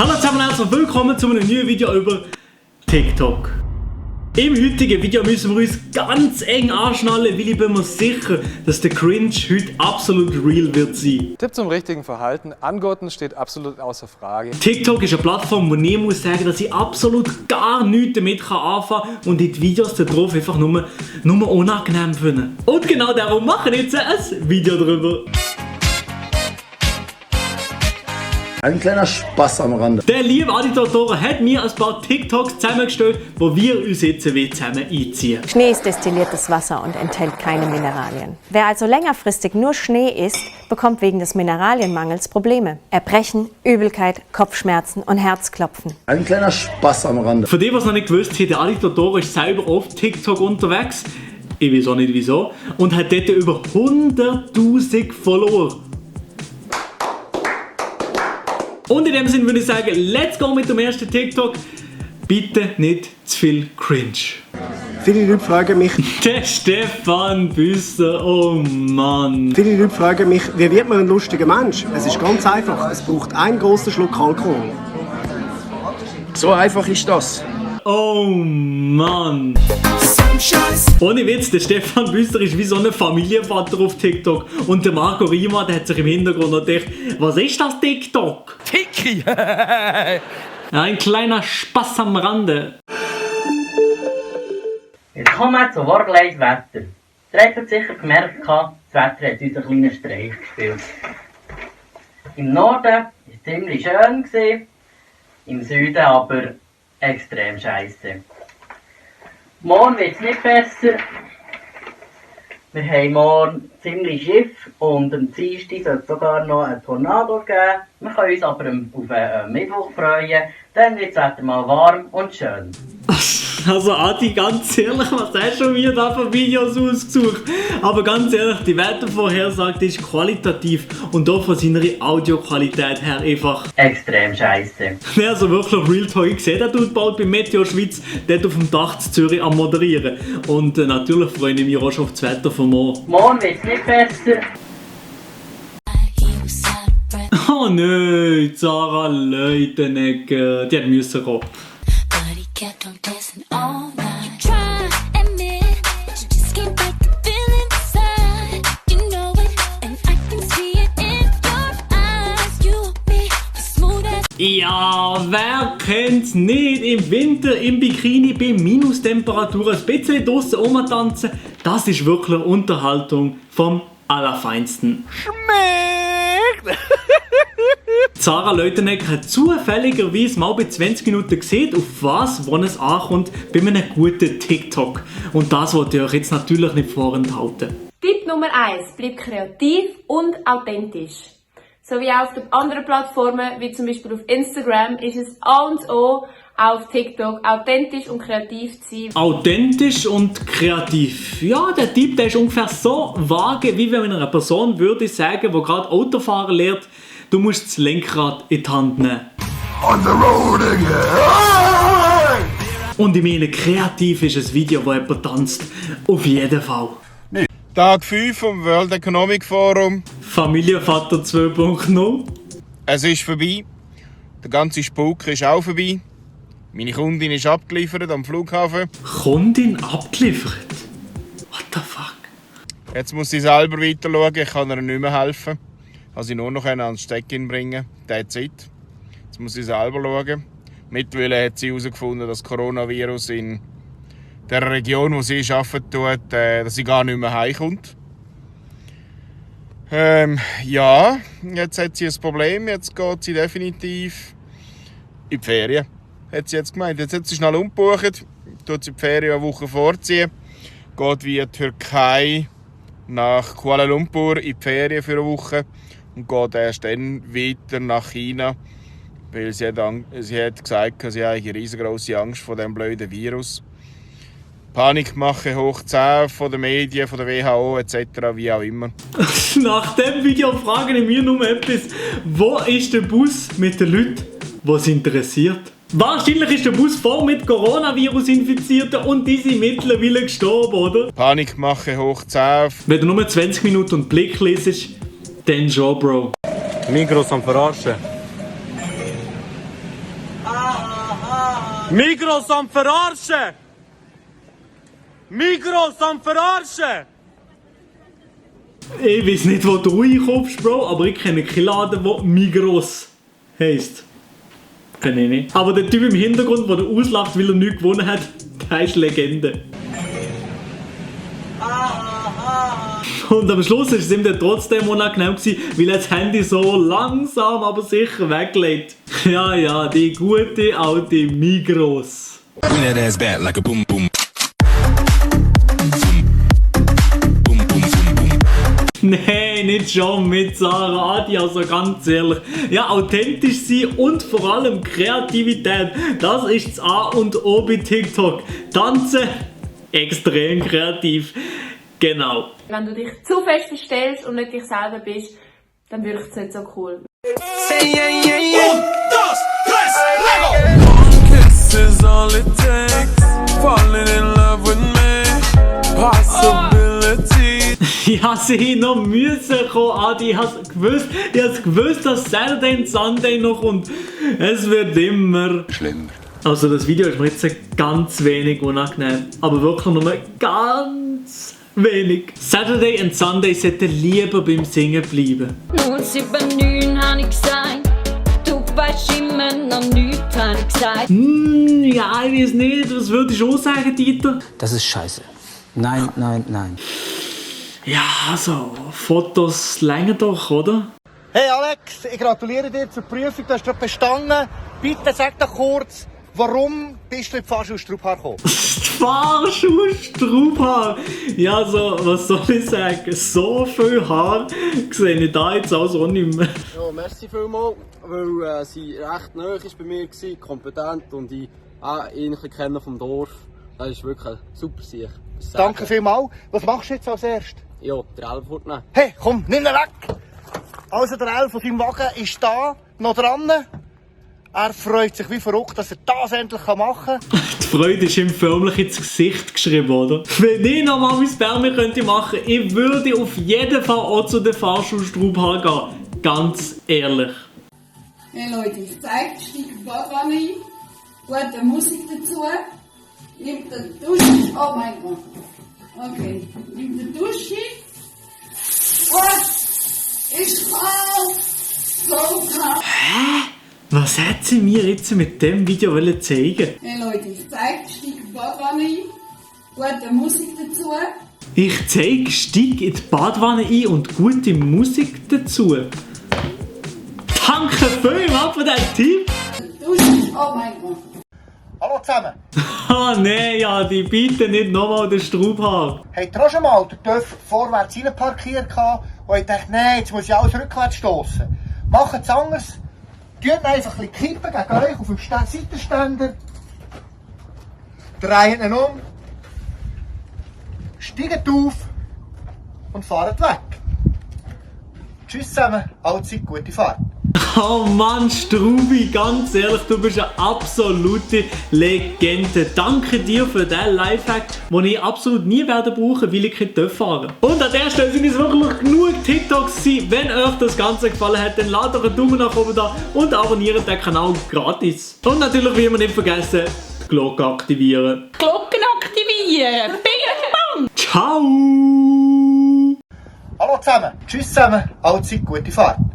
Hallo zusammen und herzlich willkommen zu einem neuen Video über TikTok. Im heutigen Video müssen wir uns ganz eng anschnallen, weil ich bin mir sicher, dass der Cringe heute absolut real wird sein. Tipp zum richtigen Verhalten: Angurten steht absolut außer Frage. TikTok ist eine Plattform, wo ich muss sagen, dass ich absolut gar nichts damit anfangen kann und die Videos da drauf einfach nur unangenehm finden. Und genau darum machen wir jetzt ein Video darüber. Ein kleiner Spaß am Rande. Der liebe Adi Totoro hat mir ein paar TikToks zusammengestellt, wo wir uns jetzt zusammen einziehen. Schnee ist destilliertes Wasser und enthält keine Mineralien. Wer also längerfristig nur Schnee isst, bekommt wegen des Mineralienmangels Probleme. Erbrechen, Übelkeit, Kopfschmerzen und Herzklopfen. Ein kleiner Spaß am Rande. Für die, was noch nicht gewusst haben, der Adi Totoro ist selber auf TikTok unterwegs. Ich weiß auch nicht wieso. Und hat dort über 100.000 Follower. Und in dem Sinne würde ich sagen, let's go mit dem ersten TikTok. Bitte nicht zu viel Cringe. Viele Leute fragen mich, Der Stefan Büsser, oh Mann. wie wird man ein lustiger Mensch? Es ist ganz einfach, es braucht einen großen Schluck Alkohol. So einfach ist das. Oh Mann. Ohne Witz, der Stefan Büsser ist wie so ein Familienvater auf TikTok. Und der Marco Rima, der hat sich im Hintergrund noch gedacht, was ist das TikTok? Tiki! Ein kleiner Spaß am Rande. Jetzt kommen wir zum Wortgleich Wetter. Ihr habt sicher gemerkt, das Wetter hat uns einen kleinen Streich gespielt. Im Norden war es ziemlich schön, im Süden aber extrem scheisse. Morgen wird es nicht besser. Wir haben morgen ziemlich Schiff und am Dienstag soll es sogar noch einen Tornado geben. Wir können uns aber auf Mittwoch freuen. Dann wird das Wetter mal warm und schön. Also Adi, ganz ehrlich, was hast du mir da für Videos ausgesucht? Aber ganz ehrlich, die Wettervorhersage ist qualitativ und auch von seiner Audioqualität her einfach Extrem scheisse. also wirklich Real Talk. Ich sehe, der tut bald bei Meteo Schweiz, dort auf dem Dach zu Zürich am Moderieren. Und natürlich freue ich mich auch schon auf das Wetter von morgen. Morgen wird es nicht besser. Oh nein, Sarah Leutenegger, die hat müssen kommen. Ja, wer kennt's nicht? Im Winter im Bikini bei Minustemperaturen ein bisschen draussen rumtanzen, das ist wirklich Unterhaltung vom Allerfeinsten. Schmeckt! Sarah Leutenegger hat zufälligerweise mal bei 20 Minuten gesehen, auf was, wann es ankommt bei einem guten TikTok. Und das wollte ich euch jetzt natürlich nicht vorenthalten. Tipp Nummer 1. Bleib kreativ und authentisch. So wie auch auf den anderen Plattformen, wie zum Beispiel auf Instagram, ist es A und O, auch auf TikTok, authentisch und kreativ zu sein. Authentisch und kreativ. Ja, der Tipp, der ist ungefähr so vage, wie wenn man einer Person würde sagen, die gerade Autofahren lernt, du musst das Lenkrad in die Hand nehmen. On the road again. Und ich meine, kreativ ist ein Video, wo jemand tanzt. Auf jeden Fall. Tag 5 vom World Economic Forum. Familienvater 2.0. Es ist vorbei. Der ganze Spuk ist auch vorbei. Meine Kundin ist abgeliefert am Flughafen. Kundin abgeliefert? What the fuck? Jetzt muss sie selber weiter schauen. Ich kann ihr nicht mehr helfen. Ich kann sie nur noch ans Steck-in bringen. That's it. Jetzt muss sie selber schauen. Mittlerweile hat sie herausgefunden, dass das Coronavirus in der Region, wo sie arbeiten tut, dass sie gar nicht mehr heimkommt. Ja, jetzt hat sie ein Problem. Jetzt geht sie definitiv in die Ferien. Hat sie jetzt gemeint. Jetzt hat sie schnell umgebucht, tut sie die Ferien eine Woche vorziehen, geht via Türkei nach Kuala Lumpur in die Ferien für eine Woche und geht erst dann weiter nach China, weil sie hat gesagt, sie hat eine riesengroße Angst vor diesem blöden Virus. Panikmache hoch 10 von den Medien, von der WHO etc., wie auch immer. Nach dem Video frage ich mir nur etwas. Wo ist der Bus mit den Leuten, die es interessiert? Wahrscheinlich ist der Bus voll mit Coronavirus-Infizierten und die sind mittlerweile gestorben, oder? Panikmache hoch 10. Wenn du nur 20 Minuten und Blick lesest, dann schon, Bro. Migros am Verarschen. Migros am Verarschen! Migros am Verarschen! Ich weiß nicht, wo du reinkommst, Bro, aber ich kenne keinen Laden, der Migros heisst. Kenne ich nicht. Aber der Typ im Hintergrund, der auslacht, weil er nichts gewonnen hat, der ist Legende. Und am Schluss war es ihm dann trotzdem unangenehm, weil er das Handy so langsam, aber sicher weglegt. Ja, die gute alte Migros. Nein, nicht schon mit Sarah Adi, also ganz ehrlich. Ja, authentisch sein und vor allem Kreativität, das ist das A und O bei TikTok. Tanzen, extrem kreativ. Genau. Wenn du dich zu fest verstellst und nicht dich selber bist, dann wirkt es nicht so cool. Ja, sie noch müssen kommen, Adi. Ich hab's gewusst, dass Saturday und Sunday noch kommt. Es wird immer Schlimmer. Also das Video ist mir jetzt ganz wenig unangenehm. Aber wirklich nur ganz wenig. Saturday und Sunday sollten lieber beim Singen bleiben. 079 habe ich gesagt. Du weißt immer noch nichts, habe ich gesagt. Ja, ich weiß nicht. Was würdest du auch sagen, Dieter? Das ist scheiße. Nein, nein, nein. Ja, also, Fotos länger doch, oder? Hey Alex, ich gratuliere dir zur Prüfung, du hast gerade bestanden. Bitte sag doch kurz, warum bist du in die Fahrschule Strubhaar gekommen? Die Fahrschule Strubhaar? Ja, so, was soll ich sagen? So viel Haar sehe ich da jetzt auch nicht mehr. Ja, merci vielmals, weil sie recht nahe ist bei mir war, kompetent und ich auch ihn kenne vom Dorf. Das ist wirklich ein super Sieg. Danke vielmals. Was machst du jetzt als erstes? Ja, der Elf fortnehmen. Hey, komm, nimm ihn weg! Also der Elf von seinem Wagen ist da, noch dran. Er freut sich wie verrückt, dass er das endlich machen kann. Die Freude ist ihm förmlich ins Gesicht geschrieben, oder? Wenn ich nochmal mein Spermi könnte machen, ich würde auf jeden Fall auch zu der Fahrschule Strubhaar gehen. Ganz ehrlich. Hey Leute, ich zeige, steige die Badwanne ein, gute Musik dazu, nimm den Dusche, oh mein Gott, okay, nimm den Dusche, ist kalt, so kalt. Hä? Was hat sie mir jetzt mit dem Video zeigen? Hey Leute, ich zeige, steige die Badwanne ein, gute Musik dazu. Ich zeige, steige in die Badwanne ein und gute Musik dazu. Danke vielmals für diesen Tipp. Dusche, oh mein Gott. Hallo zusammen. Ah nein, ja, die bieten nicht nochmal den Strubhaar. Habt ihr auch schon mal den TÜV vorwärts rein parkiert und ich dachte, nein, jetzt muss ich alles rückwärts stossen. Macht es anders. Tut einfach ein bisschen kippen gegen euch auf dem Seitenständer. Dreht ihn um. Steigt auf und fahrt weg. Tschüss zusammen, allzeit gute Fahrt. Oh Mann, Strubi, ganz ehrlich, du bist eine absolute Legende. Danke dir für diesen Lifehack, den ich absolut nie werde brauchen, weil ich kein fahren. Und an der Stelle sind es wirklich genug TikToks gewesen. Wenn euch das Ganze gefallen hat, dann lasst doch einen Daumen nach oben da und abonniert den Kanal gratis. Und natürlich wie immer nicht vergessen, die Glocke aktivieren. Glocken aktivieren! Bing, bang! Ciao! Hallo zusammen, tschüss zusammen, allzeit gute Fahrt.